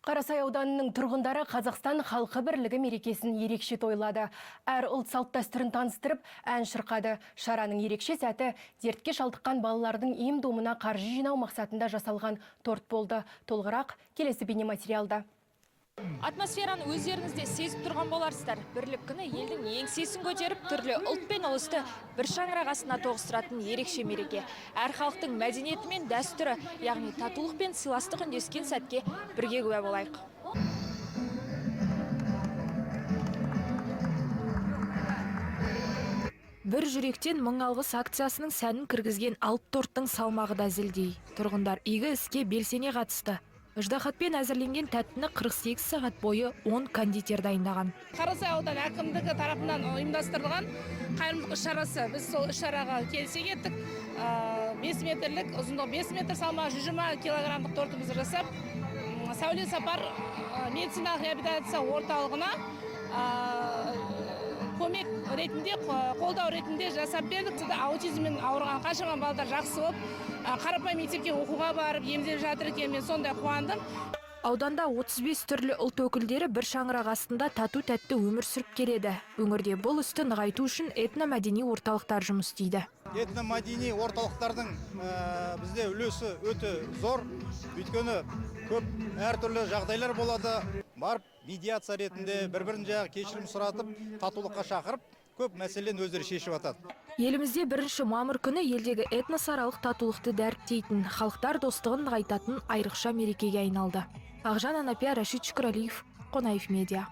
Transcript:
Қарасай ауданының тұрғындары Қазақстан халқы бірлігі мерекесін ерекше тойлады. Әр ұлт салт дәстүрін таныстырып, ән шырқады. Шараның ерекше сәті дертке шалдыққан балалардың ем домына қаржы жинау мақсатында жасалған торт болды. Толығырақ келесі бейнематериалда. Атмосфераны өздеріңіз де сезіп тұрған боларсыздар. Бірлік күні елдің еңсесін көтеріп, түрлі ұлт пен ұлысты бір шаңырақ астына тоғыстыратын ерекше мереке. Әр халықтың мәдениеті мен дәстүрі, яғни татулық пен сыйластық үндескен сәтке бірге куә болайық. Бір жүректен мың алғыс акциясының сәнін кіргізген алып торттың салмағы да зілдей. Тұрғындар игі іске белсене қатысты. Ыждаһатпен әзірленген тәттіні 48 сағат бойы 10 кондитер дайындаған. Қарасай ауданы әкімдігі тарапынан ұйымдастырылған қайырымдылық іс шарасы. Біз сол іс шараға келісе кеттік. 5 метрлік, ұзындығы 5 метр, салмағы 120 килограммдық тортымызды жасап, Сәуле Сапар медициналық реабилитация орталығына көмек ретінде, қолдау ретінде жасап бердік. Аутизммен ауырған қаншама балдар жақсы болып, қарапайым мектепке оқуға барып емделіп жатыр екен, мен сондай қуандым. Ауданда 35 түрлі ұлт өкілдері бір шаңырақ астында тату тәтті өмір сүріп келеді. Өңірде бұл істі нығайту үшін этномәдени орталықтар жұмыс істейді. Этномәдени орталықтардың бізде үлесі өте зор. Өйткені көп әртүрлі жағдайлар болады. Барып медиация ретінде бір-бірін жаңағы кешірім сұратып, татулыққа шақырып, көп мәселені өздері шешіп жатады. Елімізде 1 мамыр күні елдегі этносаралық татулықты дәріптейтін, халықтар достығын нығайтатын айрықша мерекеге айналды. Ақжан Анапия, Рашид Шүкіралиев, Қонаев Медиа.